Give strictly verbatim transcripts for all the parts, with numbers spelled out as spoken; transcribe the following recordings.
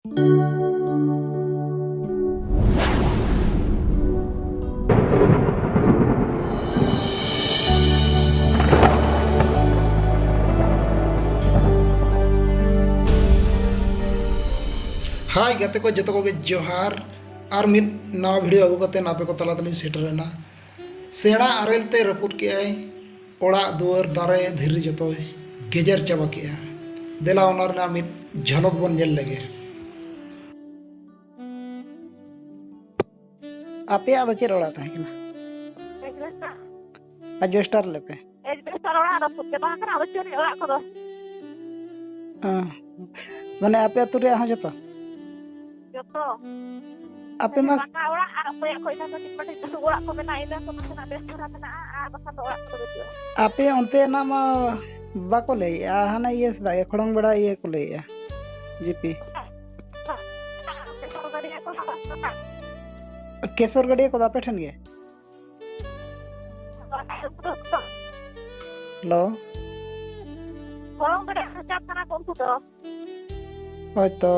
ᱦᱟᱭ ᱜᱟᱛᱮ ᱠᱚ, ᱡᱚᱛᱚ ᱠᱚᱜᱮ ᱡᱚᱦᱟᱨ᱾ ᱟᱨ ᱢᱤᱫ ᱱᱟᱣᱟ ᱵᱷᱤᱰᱤᱭᱳ ᱟᱹᱜᱩ ᱠᱟᱛᱮ ᱟᱯᱮ ᱠᱚ ᱛᱟᱞᱟ ᱛᱮᱞᱤᱧ ᱥᱮᱴᱮᱨᱮᱱᱟ᱾ ᱥᱮᱬᱟ ᱟᱨᱮᱞ ᱛᱮ ᱨᱟᱹᱯᱩᱫ ᱠᱮᱜᱼᱟᱭ, ᱚᱲᱟᱜ ᱫᱩᱣᱟᱹᱨ ᱫᱟᱨᱮ ᱫᱷᱤᱨᱤ ᱡᱚᱛᱚᱭ ᱜᱮᱡᱮᱨ ᱪᱟᱵᱟ ᱠᱮᱜᱼᱟ᱾ ᱫᱮᱞᱟ ᱚᱱᱟ ᱨᱮᱱᱟᱜ ᱢᱤᱫ ᱡᱷᱟᱞᱚᱠ ᱵᱚᱱ ᱧᱮᱞ ᱞᱮᱜᱮ᱾ ᱟᱯᱮᱭᱟᱜ ᱫᱚ ᱪᱮᱫ ᱚᱲᱟᱜ ᱛᱟᱦᱮᱸ ᱠᱟᱱᱟ? ᱮᱡᱵᱮᱥᱴᱟᱨ᱾ ᱟᱡᱵᱮᱥᱴᱟᱨ ᱞᱮᱯᱮ? ᱮᱡᱵᱮᱥᱴᱟᱨ ᱚᱲᱟᱜ ᱨᱟᱹᱯᱩᱫ ᱪᱟᱵᱟ ᱟᱠᱟᱱᱟ, ᱟᱫᱚ ᱪᱮᱫ ᱚᱲᱟᱜ ᱠᱚᱫᱚ? ᱦᱮᱸ᱾ ᱢᱟᱱᱮ ᱟᱯᱮ ᱟᱹᱛᱩ ᱨᱮᱭᱟᱜ ᱦᱚᱸ ᱡᱚᱛᱚ? ᱡᱚᱛᱚ᱾ ᱟᱯᱮ ᱢᱟ ᱯᱟᱠᱟ ᱚᱲᱟᱜ ᱟᱨ ᱚᱠᱚᱭᱟᱜ ᱠᱷᱚᱡ ᱫᱚ ᱠᱟᱹᱴᱤᱡ ᱢᱟᱹᱴᱤᱡ ᱴᱩᱠᱩ ᱚᱲᱟᱜ ᱠᱚ ᱢᱮᱱᱟᱜᱼᱟ, ᱤᱱᱟᱹ ᱠᱚ ᱱᱟᱥᱮᱱᱟᱜ ᱵᱮᱥ ᱫᱷᱟᱨᱟ ᱢᱮᱱᱟᱜᱼᱟ, ᱟᱨ ᱵᱟᱠᱷᱟᱱ ᱫᱚ ᱚᱲᱟᱜ ᱠᱚᱫᱚ ᱵᱟᱹᱪᱩᱜᱼᱟ᱾ ᱟᱯᱮ ᱚᱱᱛᱮᱱᱟᱜ ᱢᱟ ᱵᱟᱠᱚ ᱞᱟᱹᱭᱮᱜᱼᱟ, ᱦᱟᱱᱟ ᱤᱭᱟᱹ ᱥᱮᱫᱟᱜ ᱜᱮ, ᱠᱷᱚᱲᱚᱝ ᱵᱮᱲᱟ ᱤᱭᱟᱹ ᱠᱚ ᱞᱟᱹᱭᱮᱜᱼᱟ, ᱡᱤᱯᱤ᱾ ᱠᱮᱥᱚᱨ ᱜᱟᱹᱰᱭᱟᱹ ᱠᱚ ᱦᱟᱱᱟ ᱥᱟᱦᱟ᱾ ᱠᱮᱥᱚᱨ ᱜᱟᱹᱰᱭᱟᱹ ᱠᱚᱫᱚ ᱟᱯᱮ ᱴᱷᱮᱱ ᱜᱮ? ᱦᱮᱞᱳ᱾ ᱠᱷᱚᱲᱚᱝ ᱵᱮᱲᱟ ᱦᱟᱪᱟ ᱠᱟᱱᱟ ᱠᱚ ᱩᱱᱠᱩ ᱫᱚ᱾ ᱦᱳᱭᱛᱚ,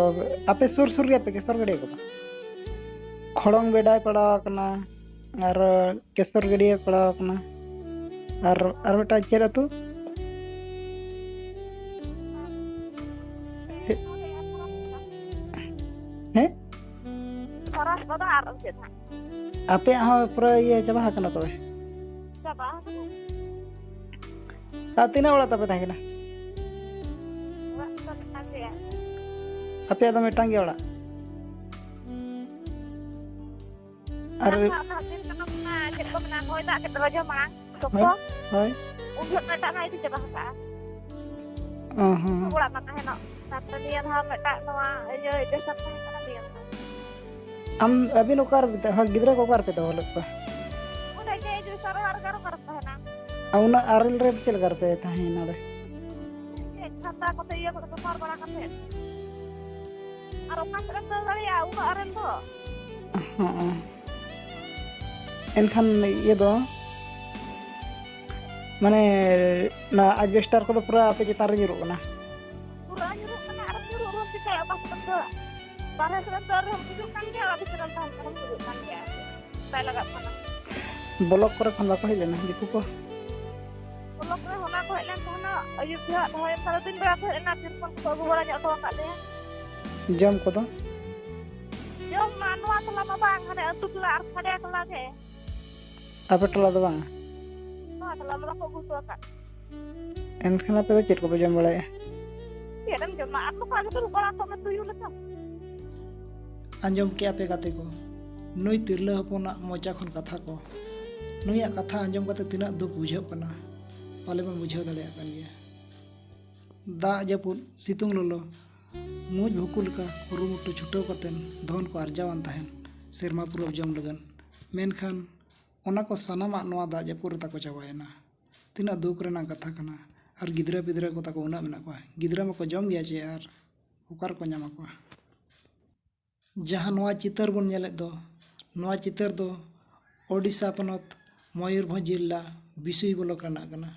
ᱟᱯᱮ ᱥᱩᱨ ᱥᱩᱨ ᱜᱮᱭᱟ ᱯᱮ ᱠᱮᱥᱚᱨ ᱜᱟᱹᱰᱭᱟᱹ ᱠᱚᱫᱚ? ᱠᱷᱚᱲᱚᱝ ᱵᱮᱰᱟᱭ ᱯᱟᱲᱟᱣ ᱟᱠᱟᱱᱟ, ᱟᱨ ᱠᱮᱥᱚᱨ ᱜᱟᱹᱰᱭᱟᱹ ᱯᱟᱲᱟᱣ ᱟᱠᱟᱱᱟ, ᱟᱨ, ᱟᱨ ᱢᱤᱫᱴᱟᱝ ᱪᱮᱫ ᱟᱹᱛᱩ? ᱦᱮᱸ? ᱥᱚᱨᱟᱥ ᱠᱚᱫᱚ ᱟᱨ ᱪᱮᱫ ᱦᱟᱸᱜ? ᱟᱯᱮᱭᱟᱜ ᱦᱚᱸ ᱯᱩᱨᱟᱹ ᱤᱭᱟᱹ ᱪᱟᱵᱟ ᱟᱠᱟᱱᱟ ᱛᱚᱵᱮ? ᱪᱟᱵᱟ ᱟᱠᱟᱱᱟ᱾ ᱟᱨ ᱛᱤᱱᱟᱹᱜ ᱚᱲᱟᱜ ᱛᱟᱯᱮ ᱛᱟᱦᱮᱸ ᱠᱟᱱᱟ? ᱚᱲᱟᱜ ᱫᱚ ᱢᱤᱫᱴᱟᱝ ᱜᱮᱭᱟ᱾ ᱟᱯᱮᱭᱟᱜ ᱫᱚ ᱢᱤᱫᱴᱟᱝ ᱜᱮ ᱚᱲᱟᱜ? ᱟᱨ ᱟᱨ ᱚᱱᱟ ᱫᱤᱱ ᱠᱟᱱᱟ, ᱚᱱᱟ ᱪᱮᱫ ᱠᱚ ᱢᱮᱱᱟ, ᱦᱚᱭ ᱫᱟᱜ ᱠᱮᱫ ᱨᱚᱡᱚ ᱢᱟᱲᱟᱝ ᱦᱳᱭ, ᱥᱚᱠᱛᱚ᱾ ᱦᱳᱭ᱾ ᱩᱱ ᱡᱚᱦᱚᱜ ᱢᱤᱫᱴᱟᱝ ᱦᱟᱸᱜ ᱤᱫᱤ ᱪᱟᱵᱟ ᱟᱠᱟᱫᱼᱟ᱾ ᱚ ᱦᱚᱸ᱾ ᱚᱲᱟᱜ ᱢᱟ ᱛᱟᱦᱮᱱᱚᱜ᱾ ᱛᱟᱨᱯᱚᱨᱮ ᱱᱤᱭᱟᱹ ᱫᱷᱟᱣ ᱢᱤᱫᱴᱟᱝ ᱱᱚᱣᱟ ᱤᱭᱟᱹ ᱮᱰᱡᱟᱥᱴᱟᱨ ᱛᱟᱦᱮᱸ ᱠᱟᱱᱟ, ᱱᱤᱭᱟᱹ ᱫᱷᱟᱣ᱾ ᱟᱢ, ᱟᱹᱵᱤᱱ ᱚᱠᱟ ᱨᱮ, ᱦᱳᱭ, ᱜᱤᱫᱽᱨᱟᱹ ᱠᱚ ᱚᱠᱟ ᱨᱮᱯᱮ ᱫᱚᱦᱚ ᱞᱮᱫ ᱠᱚᱣᱟ? ᱚᱸᱰᱮ ᱜᱮ ᱡᱩᱥᱟᱨ ᱟᱨ ᱚᱠᱟ ᱨᱮ ᱛᱟᱦᱮᱱᱟ? ᱟᱨ ᱩᱱᱟᱹᱜ ᱟᱨᱮᱞ ᱨᱮ ᱪᱮᱫ ᱞᱮᱠᱟ ᱨᱮᱯᱮ ᱛᱟᱦᱮᱸᱭᱮᱱᱟ ᱚᱸᱰᱮ? ᱪᱮᱫ ᱪᱷᱟᱛᱟ ᱠᱚᱛᱮ ᱤᱭᱟᱹ ᱠᱚᱛᱮ ᱠᱚ ᱥᱟᱨ ᱵᱟᱲᱟ ᱠᱟᱛᱮ᱾ ᱟᱨ ᱚᱠᱟ ᱥᱮᱫ ᱮᱢ ᱫᱟᱹᱲ ᱫᱟᱲᱮᱭᱟᱜᱼᱟ ᱩᱱᱟᱹᱜ ᱟᱨᱮᱞ ᱫᱚ? ᱦᱚᱸ᱾ ᱮᱱᱠᱷᱟᱱ ᱤᱭᱟᱹ ᱫᱚ, ᱢᱟᱱᱮ, ᱚᱱᱟ ᱟᱡᱵᱮᱥᱴᱟᱨ ᱠᱚᱫᱚ ᱯᱩᱨᱟᱹ ᱟᱯᱮ ᱪᱮᱛᱟᱱ ᱨᱮ ᱧᱩᱨᱩᱜ ᱠᱟᱱᱟ? ᱯᱩᱨᱟᱹ ᱧᱩᱨᱩᱜ ᱠᱟᱱᱟ, ᱟᱨ ᱧᱩᱨᱩᱜ ᱨᱮᱦᱚᱸ ᱪᱤᱠᱟᱹᱭᱟ, ᱚᱠᱟ ᱥᱮᱫ ᱮᱢ ᱫᱟᱹᱲᱟ? ᱵᱟᱨᱦᱮ ᱥᱮᱫ ᱫᱚ ᱨᱮᱦᱚᱸ ᱵᱩᱡᱩᱜ ᱠᱟᱱ ᱜᱮᱭᱟ, ᱟᱨ ᱵᱷᱤᱛᱨᱤ ᱨᱮ ᱛᱟᱦᱮᱱ ᱠᱟᱱᱟ ᱵᱩᱡᱩᱜ ᱠᱟᱱ ᱜᱮᱭᱟ᱾ ᱵᱟᱭ ᱞᱟᱜᱟᱜ ᱠᱟᱱᱟ᱾ ᱵᱞᱚᱠ ᱠᱚᱨᱮ ᱠᱷᱚᱱ ᱵᱟᱠᱚ ᱦᱮᱡ ᱞᱮᱱᱟ ᱫᱤᱠᱩ ᱠᱚ? ᱵᱞᱚᱠ ᱨᱮ ᱦᱚᱞᱟ ᱠᱚ ᱦᱮᱡ ᱞᱮᱱ ᱛᱟᱦᱮᱱᱟ, ᱟᱹᱭᱩᱵ ᱡᱚᱦᱚᱜ ᱫᱚᱦᱚᱭ ᱥᱟᱨᱟᱫᱤᱱ ᱵᱮᱲᱟ ᱠᱚ ᱦᱮᱡ ᱞᱮᱱᱟ, ᱛᱤᱨᱯᱚᱞ ᱠᱚᱠᱚ ᱟᱹᱜᱩ ᱵᱟᱲᱟ ᱧᱚᱜ ᱦᱚᱴᱚ ᱟᱠᱟᱫ ᱞᱮᱭᱟ᱾ ᱡᱚᱢ ᱠᱚᱫᱚ? ᱡᱚᱢ ᱢᱟ ᱱᱚᱣᱟ ᱴᱚᱞᱟ ᱢᱟ ᱵᱟᱝ, ᱦᱟᱱᱮ ᱟᱹᱛᱩ ᱴᱚᱞᱟ ᱟᱨ ᱠᱷᱟᱰᱭᱟ ᱴᱚᱞᱟ ᱜᱮ᱾ ᱟᱯᱮ ᱴᱚᱞᱟ ᱫᱚ ᱵᱟᱝ? ᱱᱚᱣᱟ ᱴᱚᱞᱟ ᱢᱟ ᱵᱟᱠᱚ ᱟᱹᱜᱩ ᱦᱚᱴᱚ ᱟᱠᱟᱫ᱾ ᱮᱱᱠᱷᱟᱱ ᱟᱯᱮ ᱫᱚ ᱪᱮᱫ ᱠᱚᱯᱮ ᱡᱚᱢ ᱵᱟᱲᱟᱭᱟ? ᱪᱮᱫ ᱮᱢ ᱡᱚᱢᱟ? ᱟᱨ ᱱᱚᱝᱠᱟ ᱜᱮ ᱫᱩᱲᱩᱵ ᱵᱟᱲᱟ ᱠᱚᱜ ᱢᱮ ᱛᱩᱭᱩ ᱞᱮᱠᱟ᱾ ᱟᱸᱡᱚᱢ ᱠᱮᱜᱼᱟ ᱯᱮ ᱜᱟᱛᱮ ᱠᱚ, ᱱᱩᱭ ᱛᱤᱨᱞᱟᱹ ᱦᱚᱯᱚᱱᱟᱜ ᱢᱚᱪᱟ ᱠᱷᱚᱱ ᱠᱟᱛᱷᱟ ᱠᱚ᱾ ᱱᱩᱭᱟᱜ ᱠᱟᱛᱷᱟ ᱟᱸᱡᱚᱢ ᱠᱟᱛᱮ ᱛᱤᱱᱟᱹᱜ ᱫᱩᱠ ᱵᱩᱡᱷᱟᱹᱜ ᱠᱟᱱᱟ, ᱯᱟᱞᱮ ᱵᱚᱱ ᱵᱩᱡᱷᱟᱹᱣ ᱫᱟᱲᱮᱭᱟᱜ ᱠᱟᱱ ᱜᱮᱭᱟ᱾ ᱫᱟᱜ ᱡᱟᱹᱯᱩᱫ, ᱥᱤᱛᱩᱝ ᱞᱚᱞᱚ, ᱢᱩᱡ ᱵᱷᱩᱠᱩ ᱞᱮᱠᱟ ᱠᱩᱨᱩᱢᱩᱴᱩ ᱪᱷᱩᱴᱟᱹᱣ ᱠᱟᱛᱮᱱ ᱫᱷᱚᱱ ᱠᱚ ᱟᱨᱡᱟᱣᱟᱱ ᱛᱟᱦᱮᱸᱱ ᱥᱮᱨᱢᱟ ᱯᱩᱨᱟᱹᱣ ᱡᱚᱢ ᱞᱟᱹᱜᱤᱫ᱾ ᱢᱮᱱᱠᱷᱟᱱ ᱚᱱᱟ ᱠᱚ ᱥᱟᱱᱟᱢᱟᱜ ᱱᱚᱣᱟ ᱫᱟᱜ ᱡᱟᱹᱯᱩᱫ ᱨᱮ ᱛᱟᱠᱚ ᱪᱟᱵᱟᱭᱮᱱᱟ᱾ ᱛᱤᱱᱟᱹᱜ ᱫᱩᱠ ᱨᱮᱱᱟᱜ ᱠᱟᱛᱷᱟ ᱠᱟᱱᱟ᱾ ᱟᱨ ᱜᱤᱫᱽᱨᱟᱹ ᱯᱤᱫᱽᱨᱟᱹ ᱠᱚ ᱛᱟᱠᱚ ᱩᱱᱟᱹᱜ ᱢᱮᱱᱟᱜ ᱠᱚᱣᱟ, ᱜᱤᱫᱽᱨᱟᱹ ᱢᱟᱠᱚ ᱡᱚᱢ ᱜᱮᱭᱟ ᱪᱮ, ᱟᱨ ᱚᱠᱟ ᱨᱮᱠᱚ ᱧᱟᱢ ᱟᱠᱚᱣᱟ? ᱡᱟᱦᱟᱸ ᱱᱚᱣᱟ ᱪᱤᱛᱟᱹᱨ ᱵᱚᱱ ᱧᱮᱞᱮᱫ ᱫᱚ, ᱱᱚᱣᱟ ᱪᱤᱛᱟᱹᱨ ᱫᱚ ᱳᱰᱤᱥᱟ ᱯᱚᱱᱚᱛ ᱢᱚᱭᱩᱨᱵᱷᱚᱸᱡᱽ ᱡᱤᱞᱟ ᱵᱤᱥᱩᱭ ᱵᱞᱚᱠ ᱨᱮᱱᱟᱜ ᱠᱟᱱᱟ᱾